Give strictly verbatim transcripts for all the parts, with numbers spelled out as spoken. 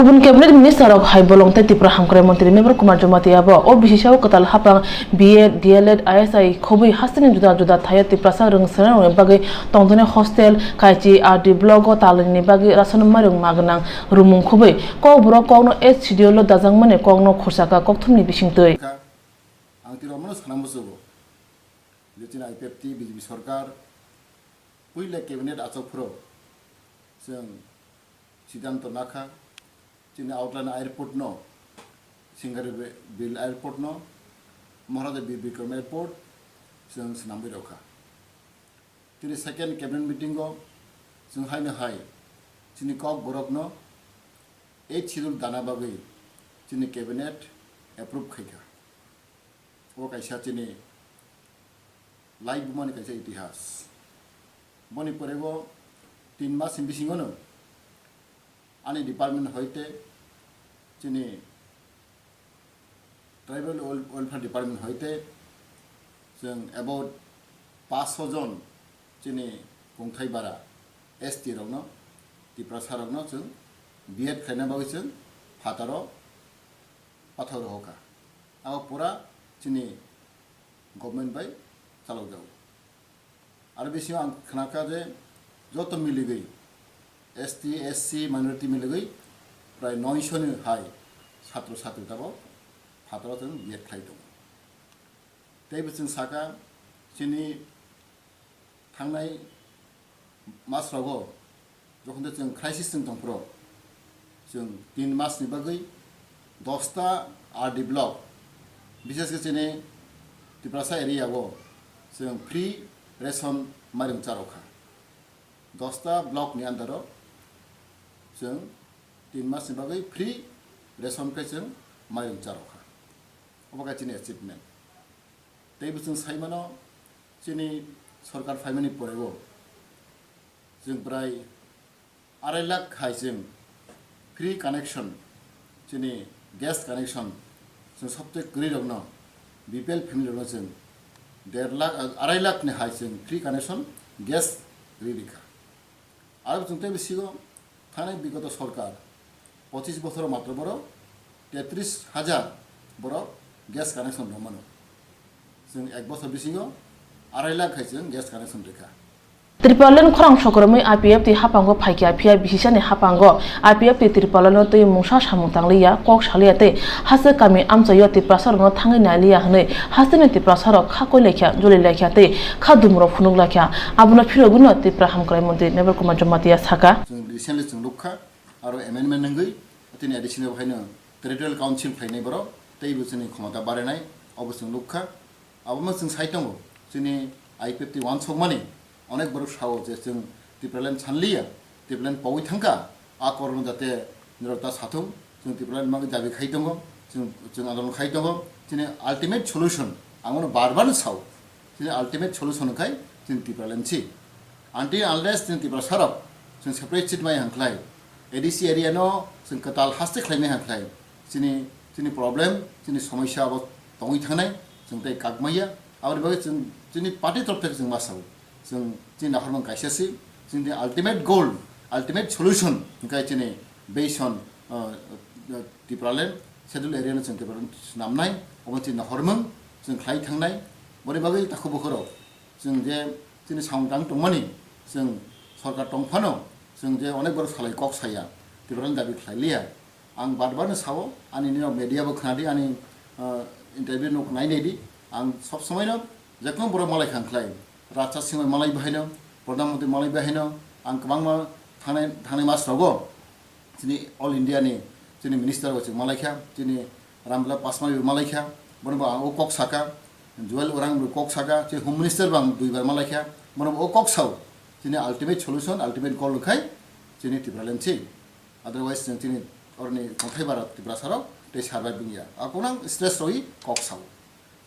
Kubun cabinet minister rok hai bolong tei Tripura hamkrai montri Mevar Kumar Jamatia bo o bisisao kwtal haphang B Ed, D L Ed, I S I khobwi hasteni juda juda thaio Tiprasa rwngsenai rokni bagwi tongthoknai hostel, kaichi R D block o talini bagwi ration mairung ma gwnang rwmung khobwi Kokborok kokno eighth schedule o dajakmani kokno khursa kha kokthumni bisingtwi. Ang twi romano sana muchugo je chini I P F T B J P sorkar puila cabinet achuk phuru chwng siddhanto nakha chini outline airport no, Singarabil airport no, Maharaja Bir Bikram airport chwng swnamwi rwkha. Tini second cabinet meeting o chwng haino hai chini Kokborok no eighth schedule dana bagwi chini cabinet approve khaikha. O kaisa chini laibumani kaisa itihas. Boni pore o tin mas ni bisingo no ani department hoite chini Tribal Wel-, Welfare Department hoite chwng about paanch sho jon chini kungthai bara S T rokno, Tiprasa rokno chwng B Ed khlaina bagwi chwng phataro pathor rohorkha. Abo pura chini government bai chalokjago. Aro bisingo ang khnakha je joto miligwi S T, S C, minority miligwi prai noisho ni hai satro satri tabok phataro chwng B Ed khlai tongo. Tei bo chwng saka chini thangnai mas rogo jokhon de chwng crisis chwng tongphuru chwng tin mas ni bagwi dosta R D block, bishesh khe chini Tiprasa area o chwng free ration mairung charokha. Dosta block ni under o chwng tin mas ni bagwi free ration khe chwng mairung charokha. Obo khe chini achievement. Tei bo chwng sai mano, chini sorkar phaimani pore o chwng prai arai lakh hai chwng free connection, chini gas connection, chwng sobte kwrwi rokno, B P L family rokno chwng der lakh, arai lakh ni hai chwng free connection gas rwi rikha. Aro chwng tei bisingo thanai bigoto sorkar pochis bochoro matro borok tetris hajar borok gas connection rwmano. Chwng ek bochor bisingo arai lakh hai chwng gas connection rikha. Tipraland khorang sokromwi I P F T haphango phaikha, phiya bisisani haphango I P F T Tipralandno twi mungsa samung tangliya, kok saliya tei hachwk kami amchaio Tiprasarokno thangwi nailiya hwnwi hasteni Tiprasarok kha koilaikha, jolilaikha tei kha dumrok phunuklaikha. Abono phirogwino Tripura hamkrai montri Mevar Kumar Jamatia saka. Chwng recently chwng nukha, aro amendment wngwi tini additional haino territorial council khlainai borok tei bo chini khomota barinai, obo chwng nukha. Abono chwng sai tongo, chini I P F T uansukmani onek borok sao je chwng Tipraland sanliya, Tipraland pogwi thangkha, a korno jate norok ta sathung, chwng Tipraland mangwi dabi khai tongo, chwng, chwng andolon khai tongo, chini ultimate solution, ang bono bar bar no sao, chini ultimate solution wngkhai chini Tipraland si. Until unless chini Tiprasarok chwng separate state mai hangkhlai, A D C area no chwng kwtal haste khlaimai hangkhlai, chini, chini problem, chini somosya abo tongwi thangnai, chwng tei kak maya. Aboni bagwi chwng chini party torop thai chwng ma sao, chwng chini nahormung kaisa si, chini ultimate goal, ultimate solution hwnkhe chini based on, uh, uh, Tipraland, schedule area no chwng Tipraland swnamnai, obo chini nahormung chwng khlai thangnai. Boni bagwi takhuk bukhurok chwng je chini samung tang tongmani, chwng sorkar tong phano chwng je onek borok salai kok saya, Tipraland dabi khlai liya. Ang bar bar no sao, ani nini media bo khna di, ani, ah, interview no nai nai di. Ang sob somoi no jekno borok malai kha khlai, Rajnath Singh bai malai bahaino, Pradhan Mantri malai bahaino, ang kwbangma thangnai, thangnai mas rogo chini All India ni chini minister bo chwng malai kha, chini Ramvillas Paswan bai malai kha, bono bo ang o kok saka, Jual Orang bo kok saka, chini Home Minister bo ang dui bar malai kha, bono bo o kok sao, chini ultimate solution, ultimate goal khai chini Tipraland si. Otherwise, chwng chini oroni tongthai bara Tiprasarok tei survive wngya. A kunang stress rwi kok sao.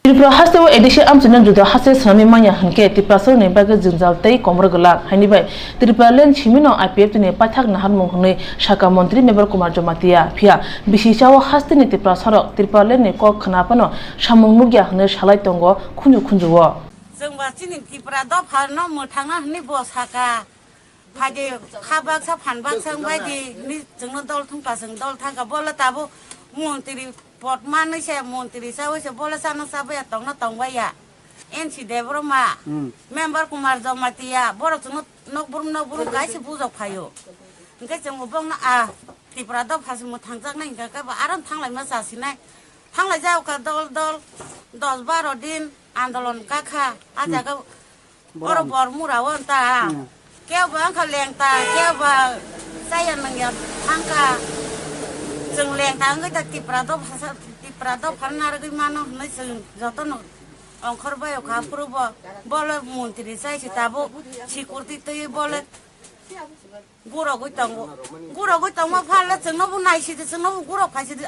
Tripura hasteo A D C amchaino juda haste swnamwi manya hwnkhe Tiprasarokni bagwi jwngjal tei komor glak. Haini bai Tipraland simino I P F T ni paithak naharmung hwnwi saka montri Mevar Kumar Jamatia. Phiya bisi chao hasteni Tiprasarok Tipralandni kok khna phano samung nukya hwnwi salai tongo khunju khunju o. Chwng ba chini Tipra dopha no mwthangna hwnwi bo saka. Phaidi kha baksa phan baksa wngbai di, ni chwngno dol thung ka chwng dol thang ka, bole tabuk montri pot manwi se montri chawi se bole chano chabwi ya tongno tongbai ya. N C Debbarma, Hmm. Member Kumar Jamatia, borok chwngno nokbrum nokbrum kaisa bujok phaio. Hwnkhe chwng bo bongno a Tipra dopha se mwthang jaknai hwnkhe khe bo aro thang laima chasinai. Thang lai jao kha dol dol dos baro din andolon kakha. A Hmm. jaga Boro oro am- bor mura o ta. Hmm. Kebo wngkha lengta, kebo chaya nangya thangkha. Chwng lengta wngwi ta Tipra dopha sa, Tipra dopha narwgwi mano hwnwi chwng jotono ongkhor bai kha phuru bo. Bole montri chai se tabuk security twi bole gurogwi tongo. Gurogwi tongma phalno chwngno bo naisidi, chwngno bo gurok phaisidi.